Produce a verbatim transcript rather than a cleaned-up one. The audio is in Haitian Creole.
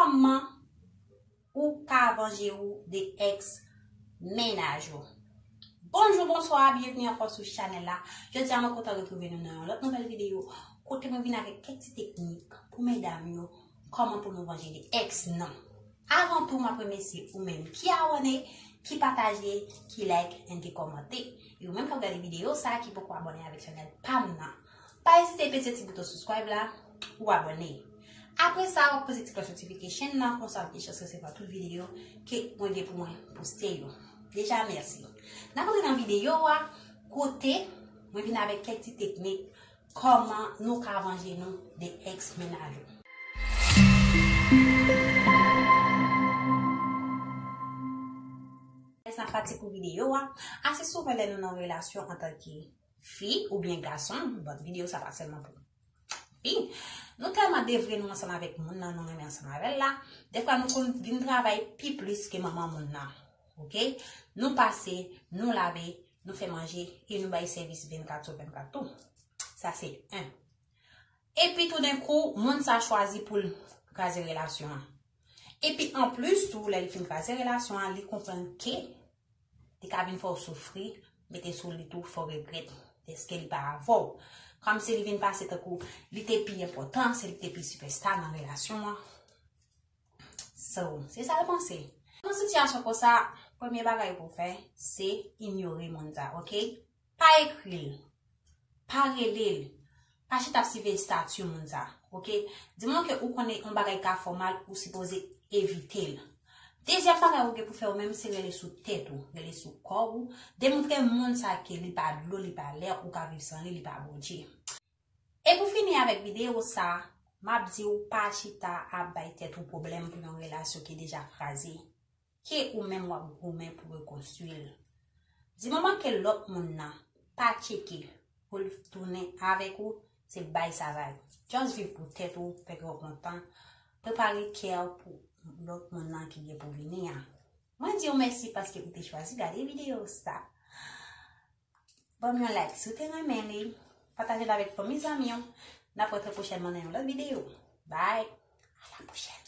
Kòman ou ka vanje w de ex mennaj ou? Bonjou, bonswa, byenvni ankò sou chanèl la. Jodi a mwen kontan retwouve nou nan yon lòt nouvèl videyo kote mwen vin avèk kèk ti teknik pou medam yo, kòman pou nou vanje de ex nou. Avan tou, m ap remèsye ou menm ki abòne, ki pataje, ki like and ki kòmante. E ou menm k ap gade videyo sa a ki poko abòne avèk chanèl pa m nan, pa ezite peze ti bouton subscribe la ou abòne. Apre sa, w ap peze ti klòch notification nan, konsa w gen chans resevwa tout videyo ke mwen gen pou mwen poste yo. Deja, mèsi. N ap antre nan videyo a, kote mwen vin avèk kèk ti teknik kòman nou ka vanje nou de ex mennaj ou. Sa pati pou videyo a. Ase souvan lè nou nan relasyon antanke fi oubyen gason, but videyo sa pa sèlman pou fi. Nou tèlman devwe nou ansanm avèk moun nan, nou renmen ansanm avè l la. Defwa nou konn vin travay pi plis ke manman moun nan. Oke? Nou pase, nou lave, nou fè manje e nou bay sèvis vennkat sou vennkat tou. Sa se en. Epi toudenkou, moun sa chwazi pou l kraze relasyon an. Epi anplis tou, lè li fin kraze relasyon an, li konprann ke li ka vin fè w soufri, mete sou li tou, fè w regrèt dèske li pa avè w. Kòmsi li vin pase tankou li te pi enpòtan, se li ki te pi sipèsta nan relasyon an. So, se sa l panse. Nan sitiyasyon konsa, premye bagay pou w fè, se inyore moun sa, oke? Pa ekri l, pa rele l, pa chita ap siveye estati moun sa, oke? Di moun ke ou konnen yon bagay ka fè w mal, ou sipoze evite l. Dezyèm bagay ou gen pou fè ou menm, se rele sou tèt ou, rele sou kò ou, demontre moun sa ke li pa dlo, li pa lè, ou ka viv san li, li pa Bondye. E pou fini avèk videyo sa, m ap di w pa chita ap bay tèt ou pwoblèm pou yon relasyon ki deja kraze, ke ou menm w ap goumen pou rekonstwi l. Di moman ke lòt moun nan pa tcheke pou l tounen avèk ou, se bay sa vag. Just viv pou tèt ou, fè kè w kontan, prepare kè w pou lòt moun nan ki gen pou vini an. Mwen di w mèsi paske ou te chwazi gade videyo sa. Ban m yon like si w te renmen li. Pataje l avèk fanmi zanmi w. N ap wè trè pwochènman nan yon lòt videyo. Bye. A la pwochèn.